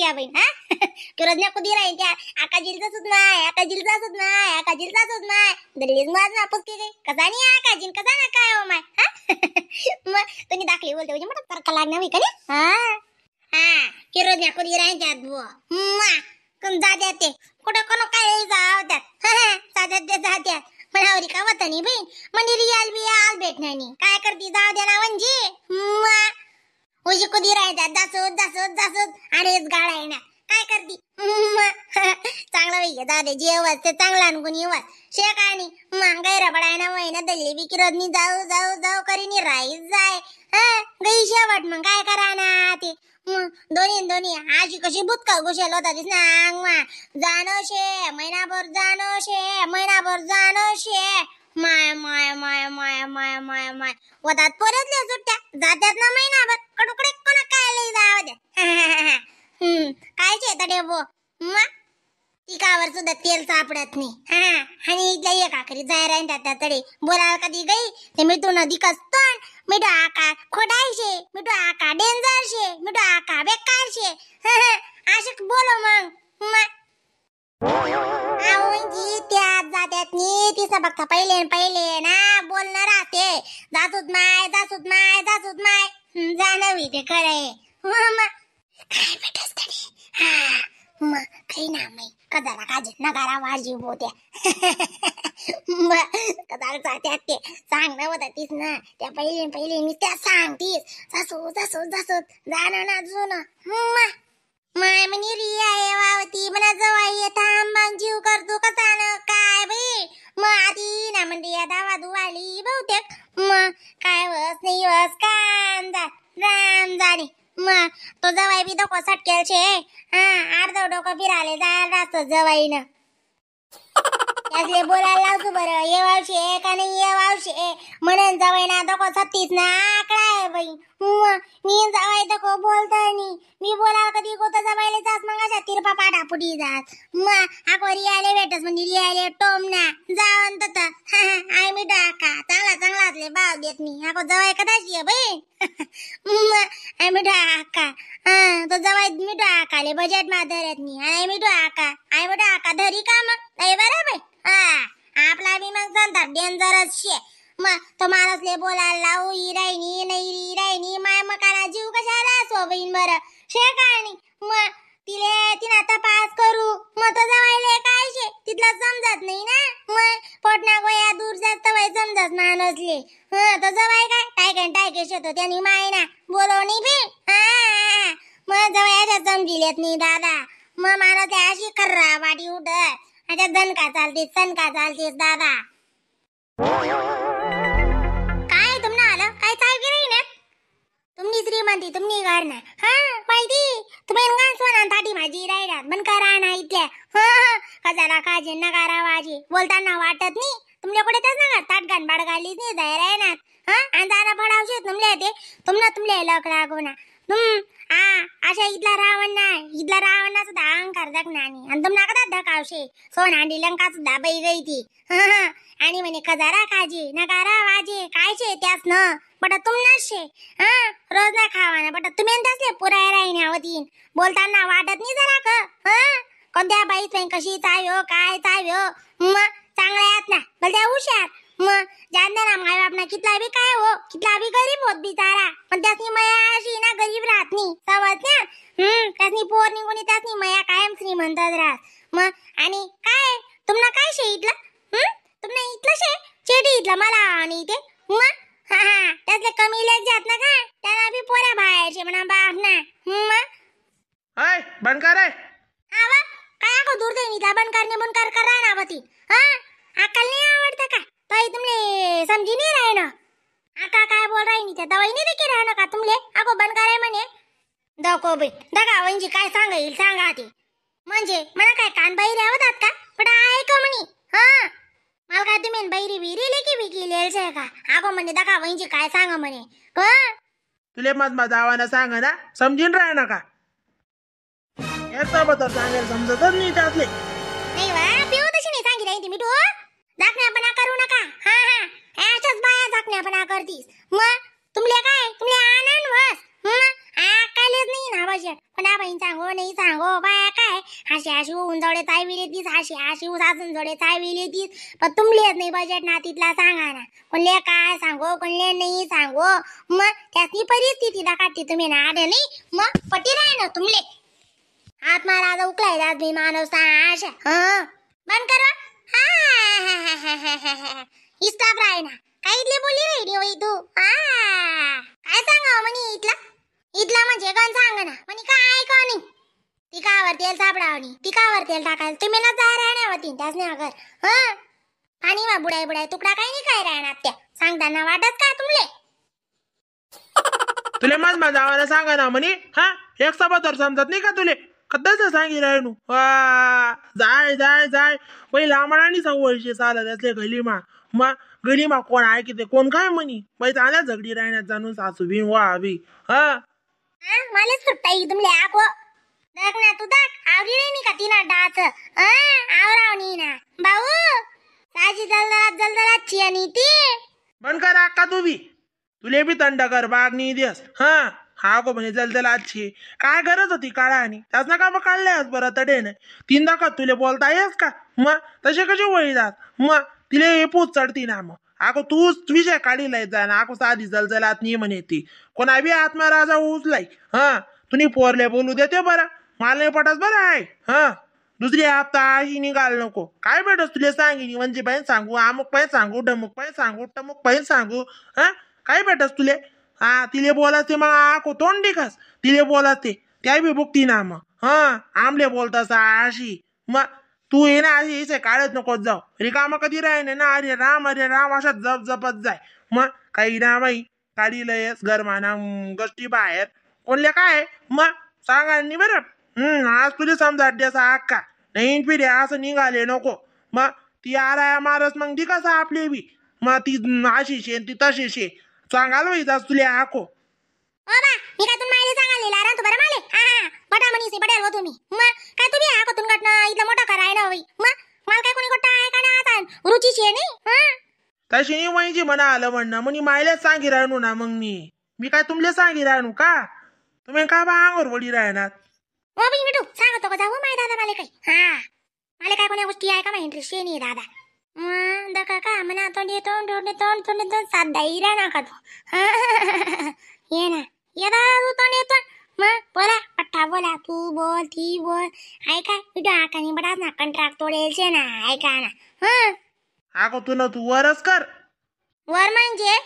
त्या बहीण हा किरोजन्या कुदी राहील त्या आका जिलचा सुद्धा नाही आका जिलचा सुद्धा नाही आका जिलचा सुद्धा नाही दल्लीच माझ ना पुसकी गई कसा नाही आका जिन कसा ना काय हो माय हा मग तुम्ही दाखली बोलते म्हणजे मोठा तर्क लागणार का नाही हा हा किरोजन्या कुदी राहील त्यात बुवा मा कोण जात्यात ते कुठं कोण काय जावत्यात जात्यात ते जात्यात मनावरी का वतनी बहीण म्हणजे रियाल बियाल भेटणार नाही काय करती जाऊ द्या ना म्हणजे उजी कुदी राहतात जासूद जासूद जासूद आणि गाडा आहे ना काय करती चांगलं बाई जाऊ दे जेवस ते चांगला अनुगुण येवस शेक आणि मग गैरा ना वय दल्ली बी किरोदनी जाऊ जाऊ जाऊ करीनी राईस जाय हा गई शेवट मग काय करा ना ते दोन्ही दोन्ही आजी कशी बुतका घुसेल होता दिस ना अंगमा जाणो शे महिनाभर जाणो शे महिनाभर जाणो शे माय माय माय माय माय माय माय वदात परतल्या सुट्ट्या जात्यात ना महिनाभर कडुकडे कोणा काय लई जाव द्या काय शे तडे बो मा टिकावर सुद्धा तेल सापडत नाही हा आणि इथल्या एक आखरी जाय राहीन त्या तडे बोलायला कधी गई ते मिठू नदी कसतोन मिठू आका खोडायशे मिठू आका डेंजर शे मिठू आका बेकार शे असे बोलो मग जी त्यात जात्यात नी तिचा बघता पहिले पहिले ना बोलणं राहते जासूद माय जासूद माय जासूद माय जाणवी ते खरं काय भेटस तरी हा मग काही ना माई कदाला काजी नगारा वाजी बोत्या कदाला जात्यात ते सांग ना होता तीच ना त्या पहिले पहिले मी त्या सांगतीस जासू जासू जासू जाणं ना जुनं माय म्हणी रिया आहे वावती म्हणा जवळ येता मग जीव करतो कसा न काय बाई मग आधी ना म्हणते या दावा दुवाली बहुतेक मग काय वस नाही वस कान जा राम जाणे मग तो जवाई बी डोकं सटकेल शे हा अर्ध डोकं फिराले जायला राहतो जवाईनं त्यासले बोलायला लावतो बरं येवावशे का नाही येवावशे म्हणून जवाई ना डोकं सत्तीस ना आकडा आहे बाई मी जवाई डोकं बोलतो नी मी बोलायला कधी गोत जवायला जास मग अशा तिरपा पाडापुटी जास मग आको रियाले भेटस म्हणजे रियाले टोम ना जावन तत I मी डाका चांगला चांगला असले भाव देत मी आको जवाई कदाची आहे बाई I मी डाका हा तो जवाई मी डाकाले बजेट मा धरत नी I मी डाका I मी डाका धरी का मग नाही बरं बाई हा आपला बी मग सांगतात डेंजरस शे मग तो माणूसले बोलायला लावू ही राहिनी नाही री राहिनी माय मकाना जीव कशाला असो बहीण बरं शे काय नाही मग तिले तिना तपास करू मग तो जवायले काय शे तिथला समजत नाही ना मग पोटना गोया दूर जास्त वय समजत माणूसले हा तो जवाय काय टायकन टायके शोधतो त्यांनी माय ना बोलवणी बी हा मग जवळ समजिलेत नाही दादा मग माणूस अशी खर्रा वाटी उठत अच्छा दणका चालतीस सणका चालतीस दादा काय तुमना आलं काय चाल की नाही ना तुमनी श्रीमंती तुमनी घर ना हा माहिती तुम्ही गाण सोना थाटी माझी राहिलात मन करा ना इथल्या हा कजाला काजे नगारा वाजे बोलताना वाटत नाही तुमच्याकडे तेच ना ताट घाण बाड घालीच नाही जाय राहणार हा आणि जाणं पडावशे तुमले ते तुमना तुमले लक लागो ना तुम आ अशा इथला रावण ना इथला रावणा सुद्धा अहंकार जगणार आणि तुमना कदा धकावशे सोन आणि लंका सुद्धा बाई गई ती आणि म्हणे कजारा काजे नगारा वाजे काय शे त्यास न बट तुमनाच शे हा रोज ना खावा ना बट तुम्ही त्यासले पुराय राहीन होतीन बोलताना वाटत नाही जरा क हा कोणत्या बाई कशी चाव्यो काय चाव्यो मग चांगल्या आहेत ना भलत्या हुशार मग जाणते ना माय बाप ना कितला बी काय हो कितला बी गरीब होत बिचारा पण त्यासनी मया अशी ना गरीब राहत नाही समज ना त्यासनी पोर निघून त्यासनी मया कायम श्रीमंतच राहत मग आणि काय तुमना काय शे इथलं तुमना इथलं शे चेटी इथलं मला आणि ते मग हा हा त्यातले कमी लेख जात ना का त्याला बी पोऱ्या बाहेरचे म्हणा बाप ना मग हाय बनकार आहे आवा काय आको दूर दे इथला बनकार ने बनकार करा ना बती हा अक्कल नाही आवडतं का ताई तुमले समजी नाही राही ना आका काय बोल राही नी त्या दवाई नाही देखी राहणं का तुमले अगो बनकार आहे म्हणे दको बाई दगा म्हणजे काय सांगा येईल सांगा ते म्हणजे मला काय कान बाई होतात का पण ऐक म्हणी हा मला काय तुम्ही बैरी बिरी लेकी बिकी लेल का अगो म्हणे दगा म्हणजे काय सांगा म्हणे हा तुले मग माझा आवाना सांगा ना समजीन राह ना का याचा बद्दल सांगायला समजतच नाही त्यातले नाही वा पिऊ तशी नाही सांगी राही ती मिठू झाकण्यापणा करू नका हा हा अशाच बाया झाकण्यापणा करतीस मग तुमले काय तुमले आनंद वस मग अक्कल मायलेच नाही ना बजेट कोणा बहीण सांगो नाही सांगो बाया काय हाशी हाशी होऊन जोडे चायविले तीस हाशी हाशी सासून जोडे चायविले तीस पण तुमलेच नाही बजेट ना तिथला सांगा ना कोणले काय सांगो कोणले नाही सांगो मग त्यातली परिस्थिती दाखवते तुम्ही ना आडे नाही मग पटी राय ना तुमले आत्मा राजा उकलाय राज मी मानव साश हं बंद करा हा इस्ताप राय ना काय इथले बोली रेडी होई तू हा काय सांगावं म्हणे इथला इथला म्हणजे गण सांग ना म्हणे काय का नाही ती कावर तेल सापडावणी ती कावर तेल टाकायला तुम्ही ना जाय राहण्या होती त्याच नाही अगर हं पाणी मा बुडाय बुडाय तुकडा काही नाही काय राहणार त्या सांगताना वाटत का तुमले तुले मज माझा सांगा ना म्हणे हा एक सभा तर समजत नाही का तुले कदाच सांगी राहिनू वा जाय जाय जाय पहिले आम्हाला सवयचे चालत असले गलीमा मा गलीमा कोण ऐकते कोण काय म्हणी बाई चांगल्या झगडी राहण्यात जाणून सासू बी वा बी हा हा मलाच सुट्टा येई तुमले आको दाख ना तू दाख आवरी नाही का तिना डाच हा आवरावणी ना भाऊ साजी जलदरात जलदरात ची आणि ती बंद कर अक्का तू बी तुले बी थंड कर बाग नाही देस हा हा गो म्हणे जलदल आजची काय गरज होती काळा आणि त्याच ना का मग काढल्यास बरं तडे नाही तीनदा का तुले बोलता येस का मग तसे कसे वळी जात मग तिले हे पूच चढती ना मग अगो तूच विषय काढीला जा ना आगो साधी जलजलात नाही म्हणे ती कोणा बी आत्मा राजा उचलाय हा तुम्ही पोरले बोलू देते बरं मला नाही पटत बरं आहे हा दुसरी हप्ता अशी निघाल नको काय भेटस तुला सांगिनी म्हणजे पाहिजे सांगू अमुक पाहिजे सांगू ढमुक पाहिजे सांगू टमुक पाहिजे सांगू हा काय भेटस तुले हा तिले बोलाते मग आको तोंडी खास तिले बोलाते त्या बी बुकती ना मग हा आमले बोलतास अशी मग तू ये ना अशी इसे काढत नको जाऊ रिकामा कधी राहीन ना अरे राम अशा जप जपत जाय मग काही ना बाई काढी लयस गरमाना गोष्टी बाहेर कोणले काय मग सांगा नी बरं आज तुला समजा अड्ड्याचा अक्का नाही पिढे असं निघाले नको मग ती आराया मारस मग ती कसं आपली बी मग ती अशी शे ती तशी शे सांगाल बाई जास तुला आको ओ बा मी काय तुम्हाला मायले सांगायला लारा तू बरं माले हा हा बटा म्हणी से बडेल हो तुम्ही मग काय तुम्ही हा कोतून गटना इथला मोठा कराय ना होई मग मला काय कोणी गोट्टा आहे का ना आता रुची शे नाही हा तशी नाही म्हणजे म्हणा आलं म्हणणं म्हणी मायलाच सांगी राहणू ना मग मी मी काय तुमले सांगी राहणू का तुम्ही का बा अंगावर वडी राहणार ओ बाई मिठू सांगतो का जाऊ माय दादा मला काही हा मला काय कोण्या गोष्टी आहे का माहिती इंटरेस्ट नाही दादा मग दका का म्हणा तोंड तोंड तोंड तोंड तोंड तोंड सात दाई राहणार का तू ये ना ये दादा तू तोंड येतो मग बोला पट्टा बोला तू बोल ती बोल ऐका विडो आकानी बडाच ना कंट्राक्ट तोडेल शे ना ऐका ना हं आगो तू ना तू वरच कर वर म्हणजे